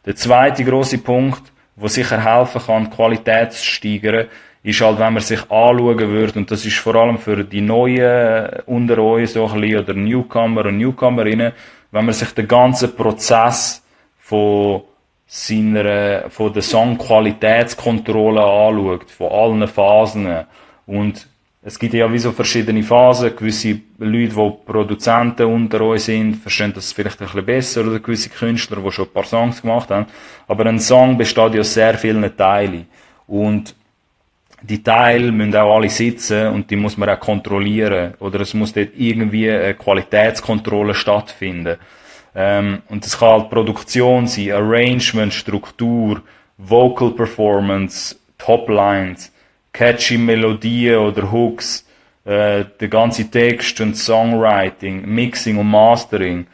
Der zweite grosse Punkt, der sicher helfen kann, die Qualität zu steigern, ist halt, wenn man sich anschauen würde, und das ist vor allem für die Neuen unter uns so ein bisschen, oder Newcomer und Newcomerinnen, wenn man sich den ganzen Prozess von der Songqualitätskontrolle anschaut, von allen Phasen. Und es gibt ja wie so verschiedene Phasen. Gewisse Leute, die Produzenten unter uns sind, verstehen das vielleicht ein bisschen besser, oder gewisse Künstler, die schon ein paar Songs gemacht haben. Aber ein Song besteht ja aus sehr vielen Teilen. Und die Teile müssen auch alle sitzen und die muss man auch kontrollieren. Oder es muss dort irgendwie eine Qualitätskontrolle stattfinden. Und das kann halt Produktion sein, Arrangement, Struktur, Vocal Performance, Toplines, catchy Melodien oder Hooks, der ganze Text und Songwriting, Mixing und Mastering.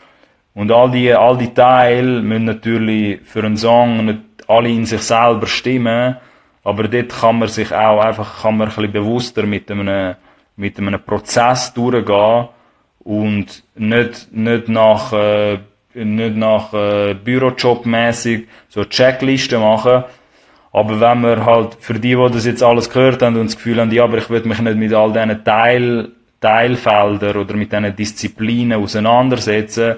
Und all die Teile müssen natürlich für einen Song nicht alle in sich selber stimmen, aber dort kann man sich auch ein bisschen bewusster mit einem Prozess durchgehen und nicht nach Bürojob-mäßig so Checklisten machen. Aber wenn wir halt, für die das jetzt alles gehört haben und das Gefühl haben, ja, aber ich will mich nicht mit all diesen Teilfeldern oder mit diesen Disziplinen auseinandersetzen,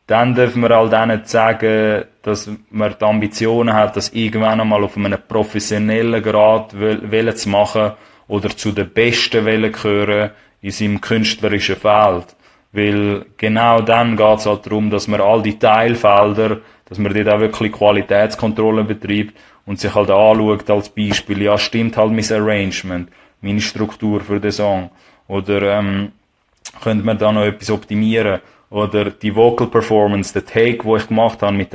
dann dürfen wir all denen sagen, dass man die Ambitionen hat, das irgendwann einmal auf einem professionellen Grad zu machen oder zu den Besten gehören in seinem künstlerischen Feld. Weil genau dann geht es halt darum, dass man all die Teilfelder, dass man dort auch wirklich Qualitätskontrolle betreibt und sich halt anschaut als Beispiel, ja, stimmt halt mein Arrangement, meine Struktur für den Song, oder könnte man da noch etwas optimieren, oder die Vocal Performance, der Take, wo ich gemacht habe mit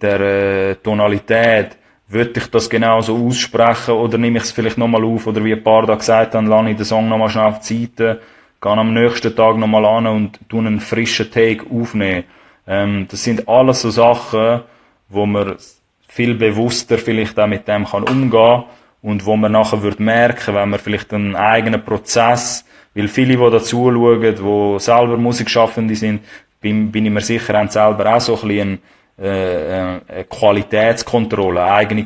der Tonalität, würde ich das genauso aussprechen, oder nehme ich es vielleicht nochmal auf, oder wie ein paar da gesagt haben, lasse ich den Song nochmal schnell auf die Seite, gehe am nächsten Tag nochmal an und tue einen frischen Take aufnehmen. Das sind alles so Sachen, wo man viel bewusster vielleicht auch mit dem kann umgehen und wo man nachher wird merken, wenn man vielleicht einen eigenen Prozess, weil viele, die dazu schauen, die selber Musikschaffende sind, bin ich mir sicher, haben selber auch so ein bisschen eine Qualitätskontrolle, eine eigene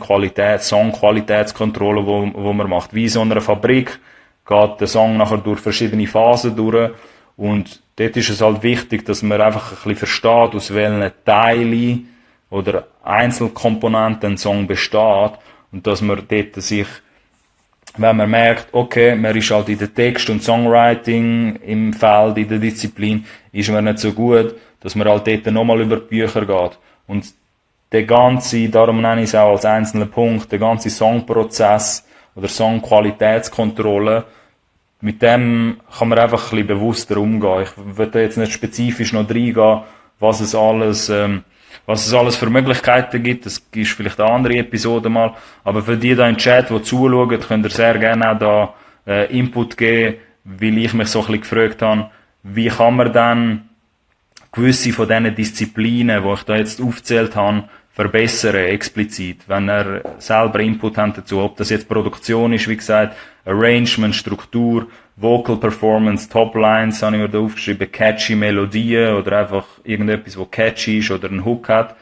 Songqualitätskontrolle, wo man macht. Wie in so einer Fabrik geht der Song nachher durch verschiedene Phasen durch und dort ist es halt wichtig, dass man einfach ein bisschen versteht, aus welchen Teilen oder Einzelkomponenten ein Song besteht und dass man dort sich, wenn man merkt, okay, man ist halt in der Text- und Songwriting im Feld, in der Disziplin, ist man nicht so gut, dass man halt dort nochmal über die Bücher geht. Und der ganze, darum nenne ich es auch als einzelnen Punkt, der ganze Songprozess oder Songqualitätskontrolle, mit dem kann man einfach ein bisschen bewusster umgehen. Ich würde jetzt nicht spezifisch noch reingehen, was es alles für Möglichkeiten gibt. Das ist vielleicht eine andere Episode mal. Aber für die da im Chat, die zuschauen, könnt ihr sehr gerne auch da Input geben, weil ich mich so ein bisschen gefragt habe, wie kann man dann gewisse von diesen Disziplinen, die ich da jetzt aufgezählt habe, verbessern, explizit, wenn er selber Input hat dazu, ob das jetzt Produktion ist, wie gesagt, Arrangement, Struktur, Vocal Performance, Toplines, habe ich mir da aufgeschrieben, catchy Melodien oder einfach irgendetwas, wo catchy ist oder einen Hook hat,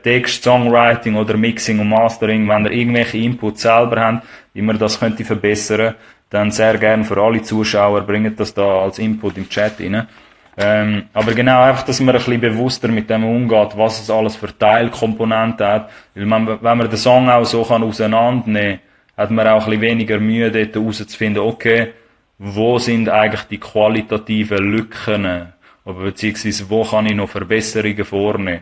Text, Songwriting oder Mixing und Mastering, wenn ihr irgendwelche Inputs selber habt, wie man das könnte verbessern, dann sehr gerne für alle Zuschauer, bringt das da als Input im Chat rein. Aber genau einfach, dass man ein bisschen bewusster mit dem umgeht, was es alles für Teilkomponenten hat. Weil wenn man den Song auch so auseinandernehmen kann, hat man auch ein bisschen weniger Mühe, dort herauszufinden, okay, wo sind eigentlich die qualitativen Lücken? Oder beziehungsweise, wo kann ich noch Verbesserungen vornehmen?